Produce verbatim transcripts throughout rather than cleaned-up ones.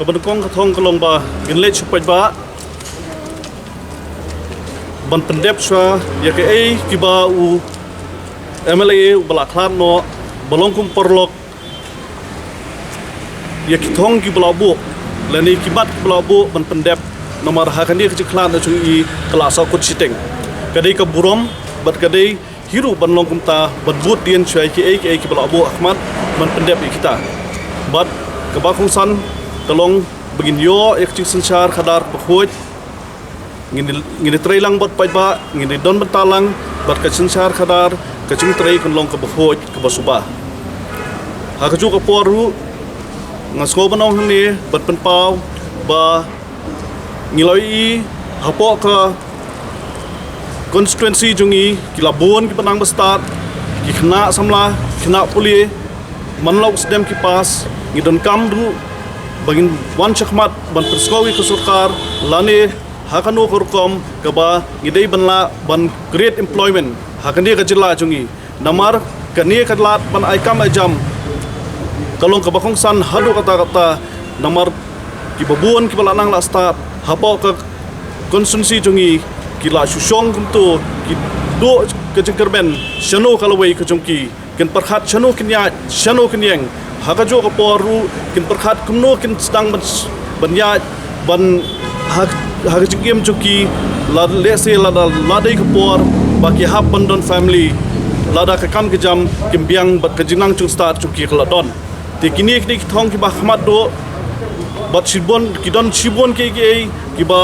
Ba nyngkong ka thong ka long ba ngin leit sha u paidbah ban pyndep shuwa ïa kaei kiba u M L A uba la khlad noh ba long kum paralok ïa ki thong kiba la buh lane ki mat kiba la buh ban pyndep. Namar ha kane ka jingkhlad na jong i ka la sahkut shiteng. Ka dei ka burom bad ka dei hi ruh ban long kumta ban bud dien shuwa ïa kiei kiei kiba la buh ha khmat ban pyndep ïa kita. Bad kaba kongsan ka long ba ngin ïoh ïa ka jingsynshar khadar kaba khuid. Ngin ngin trei lang bad paidbah, ngin don bynta lang bad ka jingsynshar khadar, ka jingtrei kan long kaba khuid kaba suba. Ha kajuh ka por ruh nga sngew ban ong hangne ban pynpaw ba ngi la ïohi hapoh ka constituency jong ngi ki la bun kiba nang ba stad, ki khynnah samla, ki khynnah pule, man la u sdem ki pass, ngi donkam ruh ba ngin wan sha khmat ban pynsngew ïa ka sorkar lane ha kano ka rukom kaba ngi dei ban lah ban create employment ha kane ka jylla jong ngi. Namar kane ka lad ban ai kam ai jam ka long kaba kongsan haduh katta katta. Namar kiba bun kiba la nang la stad hapoh ka constituency jong ngi ki la shu shong kumto, ki duh ka jingkyrmen shano ka lawei ka jong ki, kin pyrkhat shano kin ïaid, shano kin ïeng. Ha kajuh ka por ruh kin pyrkhat kumno kin sdang ban ban ïaid ban ha, ha ka jingim jong ki, la lehse lada la dei ka por ba ki hap ban don family, lada ka kam ka jam kim biang bad ka jingnang jingstad jong ki ka la don. Te kine ki dei ki thong kiba khmat duh bad shibun, ki don shibun kiei kiei kiba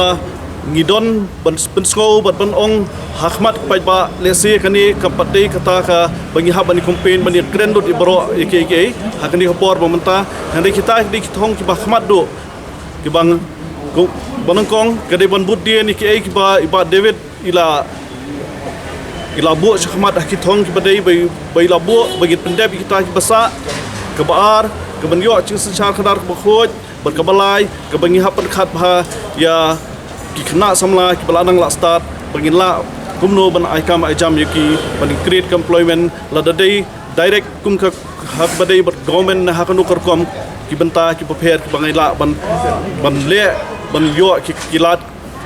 ngi don ban pynsngew bad ban ong ha khmat paidbah. Lehse kane ka pat dei kata kaba ngi hap ban ïa campaign ban ïa kren lut ïa baroh ïa kiei kiei ha kane ka por ba mynta. Hynrei kita ki dei ki thong kiba khmat duh kiba ngi, ko, ba nyngkong ka dei ban bud dien ïa kiei kiba i Bah David i la, i la buh sha khmat ha ki thong kiba dei ba i, ba i la buh ba ngin pyndep ïa kita kiba sah. Kaba ar ka ban ïoh jingsynshar khadar kaba khuid. Bad kaba lai kaba ngi hap pyrkhat bha ïa ki khynnah samla kiba la nang la stad ba ngin lah kumno ban ai kam ai jam ïa ki ban create employment lada dei direct kum ka ha kaba dei bad government ne ha kano ka rukom ki bynta kiba pher kiba ngi lah ban, ban leh ban ïoh ki, ki lad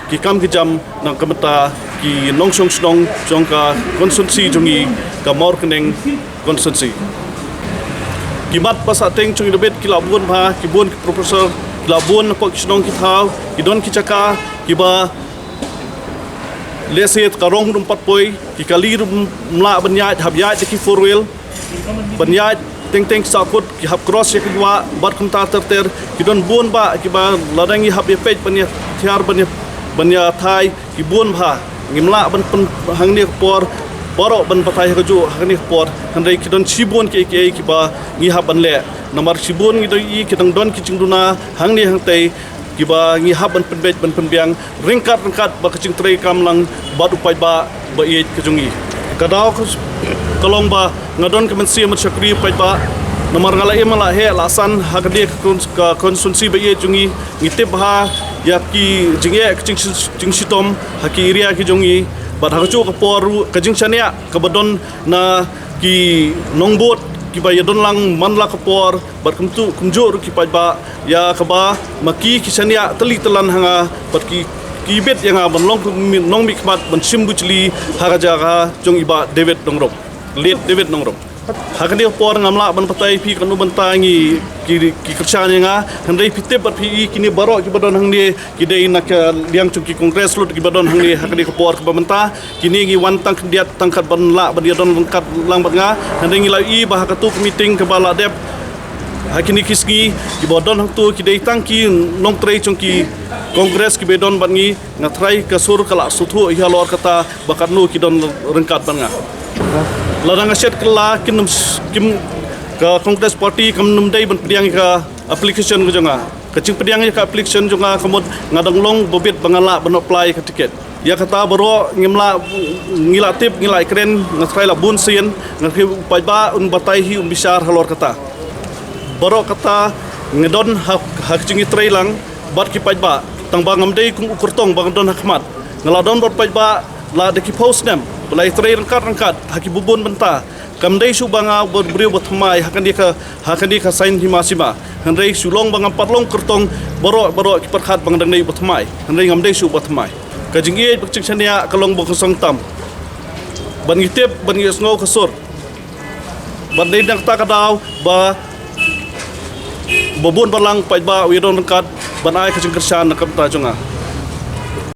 ki kam ki jam na ka bynta ki nongshong shnong jong ka constituency jong ngi ka Mawryngkneng constituency. Ki mat ba sah teng jong ngi da bit ki la bun bha, ki bun ki professor, ki la bun napoh ki shnong ki thaw, ki don ki jaka kiba lehse ka rong ruh ym pat poi, ki kali ruh ym lah ban ïaid, hap ïaid da ki four wheel ban ïaid. Teng teng ki sahkut ki hap cross ïa ka wah bad kumta ter ter. Ki don bun bah kiba lada ngi hap ïa peit ban ïa thiar ban ïa, ban ïa thai ki bun bha. Ngim lah ban pyn hangne ka por baroh ban batai ha kajuh hangne ka por. Hynrei ki don shibun kiei kiei kiba ngi hap ban leh. Namar shibun ngi don i ki dang don ki jingduna hangne hangtei kiba ngi hap ban pynbeit ban pynbiang ryngkat ryngkat bad ka jingtrei kam lang bad u paidbah ba ïeit ka jong ngi. Ka daw ka, ka long ba nga don ka mynsiem ban shakri u paidbah. Namar nga la im la heh la san ha kane ka, ka constituency ba ïeit jong ngi. Ngi tip bha ïa ki jingeh ka jing, jingshitom ha ki area ki jong ngi. Bad ha kajuh ka por ruh ka jingshaniah kaba don na ki nongbud kiba ïa don lang man la ka por. Bad kumtu kumjuh ruh ki paidbah ïa kaba ma ki ki shaniah tylli tyllan ha nga bad ki, ki bit ïa nga ban long kum nongmihkhmat ban shim bujli ha ka jaka jong i Bah David Nongrum, late David Nongrum. Ha kane ka por ngam lah ban batai phi kano bynta ngi ki, ki kyrshan ïa nga. Hynrei phi tip bad phi i kine baroh kiba don hangne ki dei na ka liang jong ki Congress lut kiba don hangne ha kane ka por kaba mynta. Kine ngi wan tang khyndiat tang kat ban lah ban ïa don ryngkat lang bad nga. Hynrei ngi la i ba ha katu ka meeting kaba la dep ha kine ki sngi kiba don hangtu ki dei tang ki nongtrei jong ki Congress kiba don bad ngi. Nga tharai ka sur ka la sngewthuh hi halor kata ba katno ki don ryngkat bad nga. Lada nga shet kylla kin nym s-, kim, ka Congress Party kam nym dei ban pdiang ïa ka application ka jong nga. Ka jingpdiang ïa ka application jong nga ka mut nga dang long ba bit ba nga lah ban apply ïa ka ticket. Ïa kata baroh ngim lah, ngi la tip, ngi la kren, nga tharai la bun sien, nga tharai u paidbah un batai hi un bishar halor kata. Baroh kata nga don ha, ha ka jingïatrei lang bad ki paidbah, tang ba ngam dei kum u kyrtong ba nga don ha khmat. Nga la don bad paidbah la da ki phew snem, ba la ïatrei ryngkat ryngkat ha ki bun bynta. Kam dei shuh ba nga u briew ba thymmai ha kane ka, ha kane ka saiñ hima sima. Hynrei shu long ba ngam pat long kyrtong baroh baroh ki pyrkhat ba nga dang dei u ba thymmai. Hynrei ngam dei shuh u ba thymmai. Ka jingïeit bad ka jingshaniah ka long ba kongsan tam. Ban ngi tip, ban ngi sngew ka sur. Ban dei na kata ka daw ba ba bun balang paidbah u ïadon ryngkat ban ai ka jingkyrshan na ka bynta jong nga.